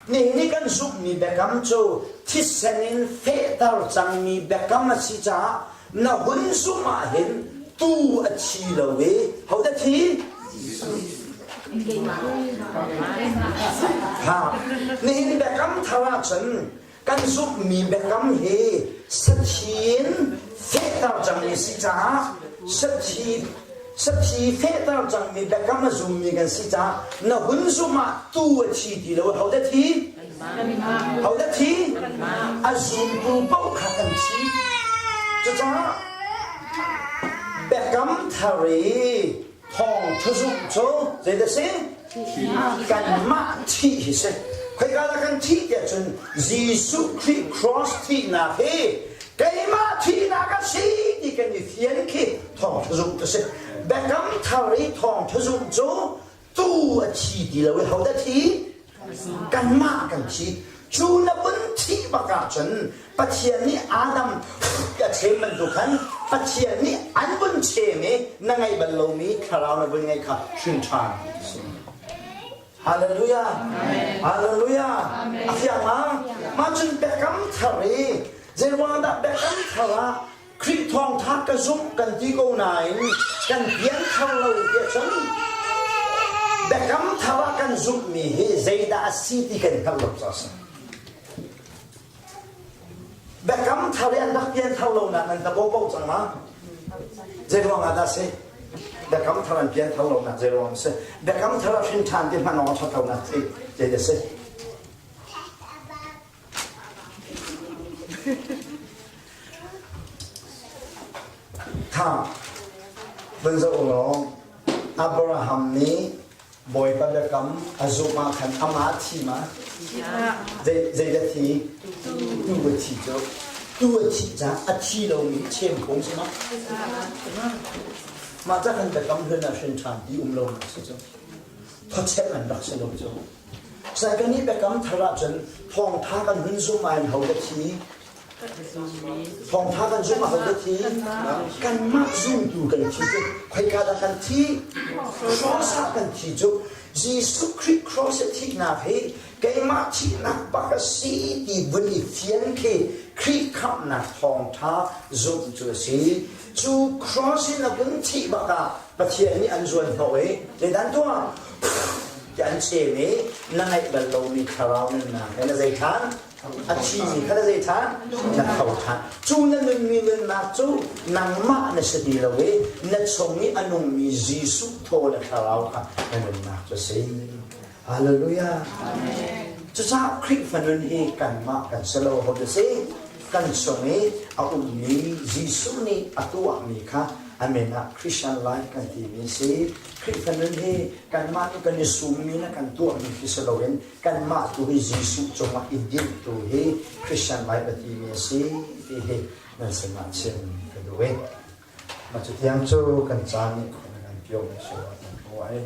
Nihin i kan zumhmi biakam cu thisen in fehter cangmi biakam a si caah na hun zumh ahhin tuu a thi lo i hodah thi? Ha, nihin biakam thar ahcun kan zumhmi biakam hi sathi in fehter cangmi si caah sathi sathi fehter cangmi biakam a zummi kan si caah na hun zumh ah tuu a thi ti lo hodah thi hodah thi a zumtu paoh kha kan thi cucaah biakam thar i thawngṭha zumh cu zeidah si? Kanmah thih hi si. Khoika dah kan thih tiah cun Jesuh Khrih cross thihnak hi keimah thihnak a si ti kan i fian khi thawngṭha zumh cu si. Biakam thar i thawngṭha zumh cu tuu a thi ti lo i hodah thi? Kanmah kan thi. Cu na vun thih bak ahcun Pathian nih Adam a chem bantuk khan Pathian nih an vun chem i na ngeih bal lomi thlarau na vun ngeih kha hrin ṭhan ti si. Hallelujah. Hallelujah. A fiang ma? Mah cun biakam thar i zeiruang dah biakam thar ah Khrih thawngṭha ka zumh kan ti ko nain kan pianthar lo tiah cun biakam thar ah kan zumhmi hi zeidah a si ti kan hngalh lo caah a si. Biakam thar i an rak pianthar lonak nan ka bo cang ma? Zeiruang ah dah si? Biakam thar an pianthar lonak zeiruang a si? Biakam thar ah hrin ṭhan ti hmanh awng a ṭhat lonak si zeidah si? Tha vun zoh u law Abraham nih Bawipa biakam a zumh ah khan amah a thi ma? Zeidah thi? Tu a thi cu. Tu a thih caah a thi lomi chem phung si ma? Mah ca kan biakam hlun ah hrin ṭhan ti um lo nak si cu. Thawchep an rak si lo cu. Sai kan i biakam thar ahcun thawngtha kan hun zumh ah hin ho dah thi? Thawngtha kan zumh ah ho dah thi? Kanmah zumtu kan thi cu khoika dah kan thi? Cross ah kan thi cu Jesuh Khrih cross i thihnak hi keimah thihnak bak a si ti vun i fian khi Khrih khamhnak thawngtha zumh cu a si. Cu cross in a vun thih bak ah Pathian nih an zuan hnawh i zeidah an tuah? Ti an chem i na ngeih bal lomi thlarau nunnak he na zei ṭhan? A thimi kha na zei ṭhan? Na tho ṭhan. Cu na nunmi nunnak cu nangmah na si ti lo i na chung i a nungmi Jesuh thaw le thlarau kha na nunnak cu a si. Hallelujah. Cucaah Khrihfa nun hi kanmah kan si lo ho si. Kan chung i a ummi Jesuh nih a tuahmi kha a min ah Christian life kan timi a si. Khrihfa nun hi kanmah nih kan i summi le kan tuahmi khi si loin kanmah tu hi Jesuh cungah i dinh tu hi Christian life a timi a si ti hi nan sinah chim ka duh i. Mah cu tiang cu kan caan nih kan pio mi si kan ruah i.